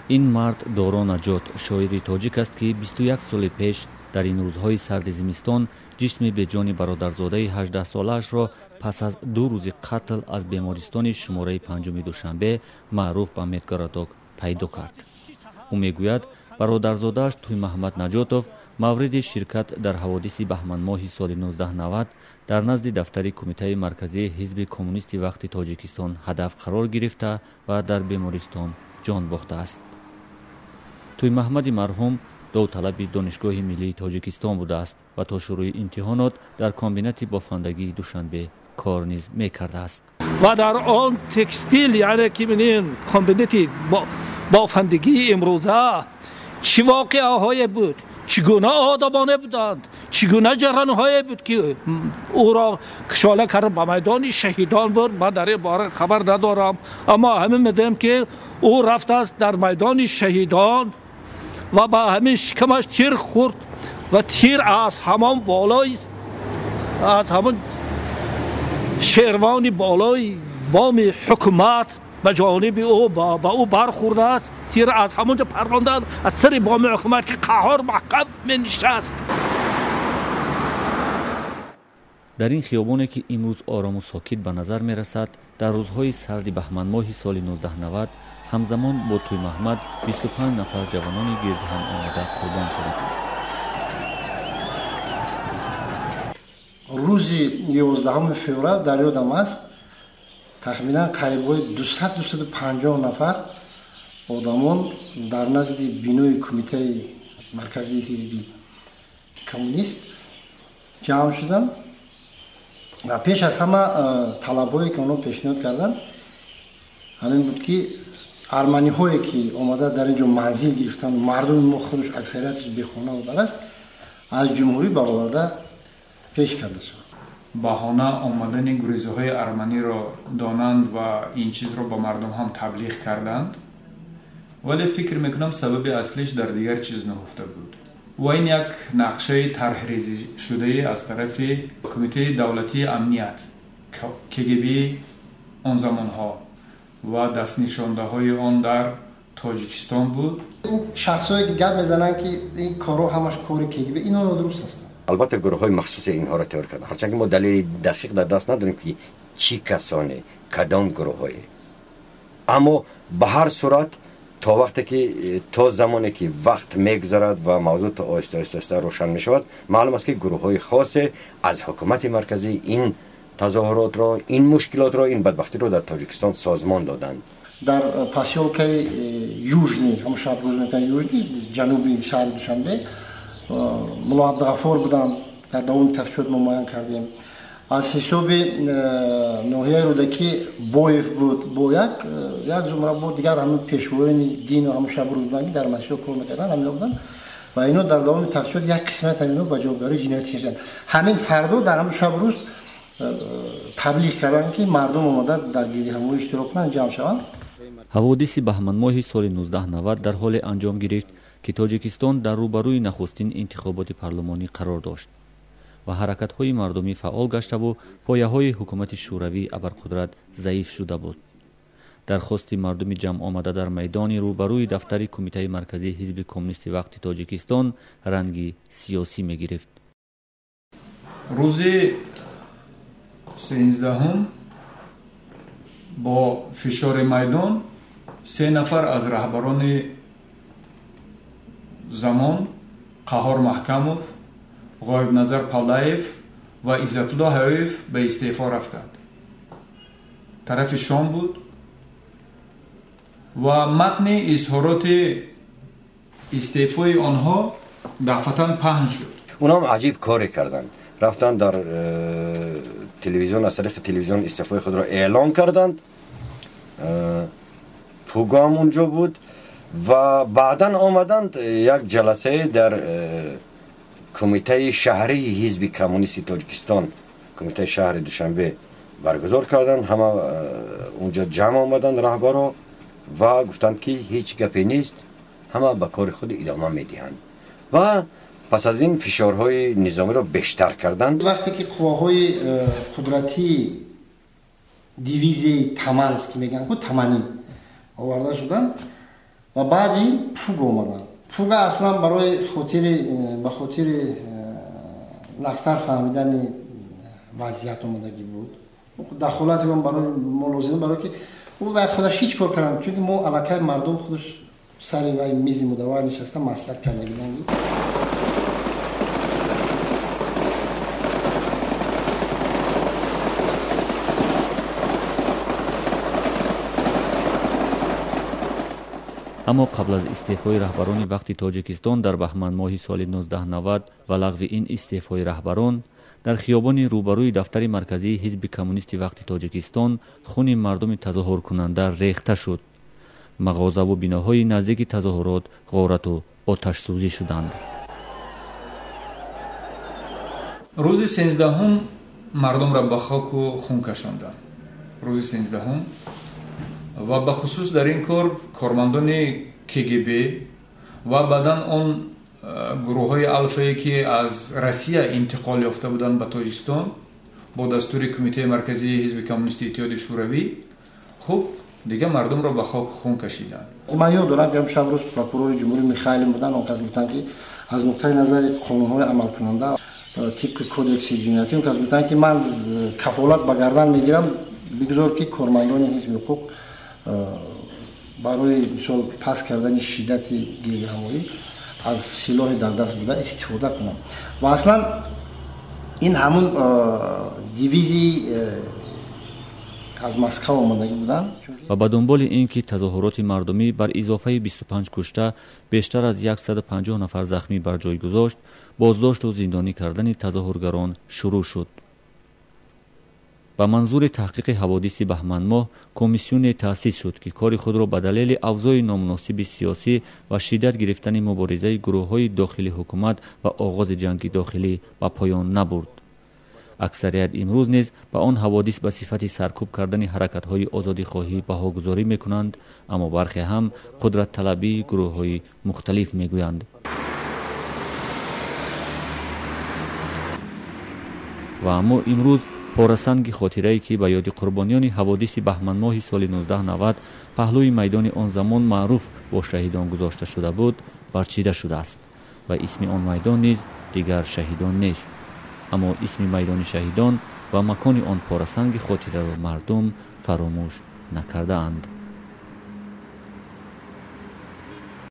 Ин мард Доро Наҷот, шоири тоҷик аст, ки 21 соли пеш дар ин рӯзҳои сарди зимистон ҷисми беҷони бародарзодаи 18-солаашро пас аз 2 рӯзи қатл аз бемористони шумораи 5-уми Душанбе, маъруф ба Медгородок, пайдо кард. Ӯ мегӯяд, бародарзодааш Тӯймаҳмад Наҷотов мавриди ширкат дар ҳаводиси баҳманмоҳи соли 1990 дар назди дафтари Кумитаи марказии ҳизби коммунисти вақти Тоҷикистон ҳадаф қарор гирифта ва дар бемористон ҷон бохтааст. Тӯймаҳмади марҳум довталаби Донишгоҳи миллии Тоҷикистон будааст ва то шурӯи имтиҳонот дар комбинати бофандагии Душанбе кор низ мекардааст. Ва дар он текстил, яъне ки комбинати бофандагии имрӯза чӣ воқеаҳое буд, чӣ гуна одамоне буданд, чӣ гуна ҷаранҳое буд, ки ӯро кашола кард ба майдони шаҳидон буд. Ман дар ин бора хабар надорам, аммо ҳамин медонам, ки ӯ рафтааст дар майдони шаҳидон ва ба ҳамин шикамаш тир хӯрд ва тир аз ҳамон болои, аз ҳамон шервони болои боми ҳукумат ба ҷониби ӯ ба ӯ бархӯрдааст. Тир аз ҳамонҷо парронданд, аз сари боми ҳукумат, ки Қаҳҳор маҳкам менишаст. Дар ин хиёбоне, ки имрӯз орому сокит ба назар мерасад, дар рӯзҳои сарди баҳманмоҳи соли 1990 ҳамзамон бо Тӯймаҳмад 25 нафар ҷавонони гирд ҳам омада қурбон шуданд. Рӯзи 11 феврал, дар ёдам аст, тахминан қарибои 200-250 нафар одамон дар назди бинои Кумитаи марказии ҳизби коммунист ҷамъ шуданд ва пеш аз ҳама талабҳое, ки онҳо пешниҳод карданд, ҳамин буд, ки арманиҳое, ки омада дар ин ҷо манзил гирифтанд, мардуми мо худаш аксарияташ бехона будааст, аз ҷумҳурӣ бароварда пеш карда шавад. Баҳона омадани гурезаҳои арманиро донанд ва ин чизро ба мардум ҳам таблиғ карданд, вале фикр мекунам, сабаби аслиш дар дигар чиз нуҳуфта буд ва ин як нақшаи тарҳрезишудае аз тарафи Кумитаи давлатии амният, КГБ он замонҳо ва дастнишондаҳои он дар Тоҷикистон буд. Ин шахсҳое, ки гап мезананд, ки ин корҳо ҳамаш кори КГБ, ино нодуруст ҳастанд. Албатта, гурӯҳҳои махсусе инҳоро тайёр карданд, ҳарчанд ки мо далели дақиқ дар даст надорем, ки чӣ касоне, кадом гурӯҳҳое, аммо ба ҳар сурат то вақте ки, то замоне ки вақт мегузарад ва мавзӯъ то оҳиста оҳиста равшан мешавад, маълум аст, ки гурӯҳҳои хосе аз ҳукумати марказӣ ин тазоҳуротро, ин мушкилотро, ин бадбахтиро дар Тоҷикистон созмон доданд. Дар посёлкаи Южный, ҳамон шаҳр рӯз мекунад Южный, ҷануби шаҳри Душанбе, Мулло Абдуғаффор буданд. Дар давоми тафтишот мо муайян кардем. Аз ҳисоби ноҳияи Рӯдакӣ Боев буд, бо як зумра бо дигар ҳамин пешвоёни дину ҳамон шаб рӯз буданд, ки дар масҷидҳо кор мекарданд, ҳамино буданд ва ино дар давоми тафтишот як қисмат ҳамино ба ҷавобгарии ҷиноятӣ кашиданд. Ҳамин фардо дар ҳамон шаб рӯз таблиғ карданд, ки мардум омада дар гирдиҳамоӣ иштирок кунанд, ҷамъ шаванд. Ҳаводиси баҳманмоҳи соли 1990 дар ҳоле анҷом гирифт, ки Тоҷикистон дар рӯбарӯи нахустин интихоботи парлумонӣ қарор дошт ва ҳаракатҳои мардумӣ фаъол гаштаву пояҳои ҳукумати шӯравии абарқудрат заиф шуда буд. Дархости мардуми ҷамъомада дар майдони рӯбарӯи дафтари Кумитаи марказии ҳизби коммунисти вақти Тоҷикистон ранги сиёсӣ мегирифт. Рӯзи 13-ум бо фишори майдон се нафар аз раҳбарони замон, Қаҳҳор Маҳкамов, Ғоибназар Паллаев ва Иззатулло Ҳаёев, ба истеъфо рафтанд. Тарафи шом буд ва матни изҳороти истеъфои онҳо дафъатан паҳн шуд. Онҳам аҷиб коре карданд: рафтанд дар телевизион, аз тариқи телевизион истеъфои худро эълон карданд. Пуго ҳам унҷо буд ва баъдан омаданд, як ҷаласае дар Кумитаи шаҳрии ҳизби коммунисти Тоҷикистон, Кумитаи шаҳри Душанбе баргузор карданд. Ҳама унҷо ҷамъ омаданд раҳбаро ва гуфтанд, ки ҳеҷ гапе нест, ҳама ба кори худ идома медиҳанд ва пас аз ин фишорҳои низомиро бештар карданд. Вақте ки қувваҳои қудратии дивизияи Таманс, ки мегӯянд ку, Таманӣ оварда шуданд. Ва баъди пуг омаданд. Пуга аслан барои хотири ба хотири нақстар фаҳмидани вазъият омадагӣ буд. Дахолати он барои мо лозим, барои ки ӯ ба худаш ҳеҷ кор кардам, чунки мо аллакай мардум худаш сари вай мизи мудаввар нишаста маслиҳат карда буданд. Аммо қабл аз истеъфои раҳбарони вақти Тоҷикистон дар баҳманмоҳи соли 1990 ва лағви ин истеъфои раҳбарон, дар хиёбони рӯбарӯи дафтари марказии ҳизби коммунисти вақти Тоҷикистон хуни мардуми тазоҳуркунанда рехта шуд. Мағозаву биноҳои наздики тазоҳурот ғорату оташсӯзӣ шуданд. Рӯзи 13 мардумро ба хоку хун кашонданд. Рӯзи 13 ва бахусус дар ин кор кормандони КГБ ва баъдан он гурӯҳҳои алфае, ки аз Россия интиқол ёфта буданд ба Тоҷикистон бо дастури Кумитаи марказии ҳизби коммунисти Иттиҳоди Шӯравӣ, хуб дигар мардумро ба хок хун кашиданд. Ман ёд дорам, ки шаб рӯз прокурори ҷумҳурӣ Михайлин буданд. Он кас гуфтанд, ки аз нуқтаи назари қонунҳои амалкунанда тибқи кодекси ҷиноятӣ, он кас гуфтанд, ки ман кафолат ба гардан мегирам, бигзор ки кормандони ҳизби ҳуқуқ барои мисол паст кардани шиддати гирдиҳамоӣ аз силоҳи дар даст буда истифода кунанд. Ва аслан ин ҳамун дивизии аз Москва омадагӣ буданд. Ва ба дунболи ин ки тазоҳуроти мардумӣ бар изофаи 25 кушта бештар аз 150 нафар захмӣ бар ҷой гузошт, боздошту зиндонӣ кардани тазоҳургарон шурӯъ шуд. Ба манзури таҳқиқи ҳаводиси баҳманмоҳ комиссионе таъсис шуд, ки кори худро ба далели авзои номуносиби сиёсӣ ва шиддат гирифтани муборизаи гурӯҳҳои дохили ҳукумат ва оғози ҷанги дохилӣ ба поён набурд. Аксарият имрӯз низ ба он ҳаводис ба сифати саркӯб кардани ҳаракатҳои озодихоҳӣ баҳогузорӣ мекунанд, аммо бархе ҳам қудратталабии гурӯҳҳои мухталиф мегӯянд. Ва аммо имрӯз порасанги хотирае, ки ба ёди қурбониёни ҳаводиси баҳманмоҳи соли 1990 паҳлӯи майдони он замон маъруф бо шаҳидон гузошта шуда буд, барчида шудааст ва исми он майдон низ дигар шаҳидон нест. Аммо исми майдони шаҳидон ва макони он порасанги хотираро мардум фаромӯш накардаанд.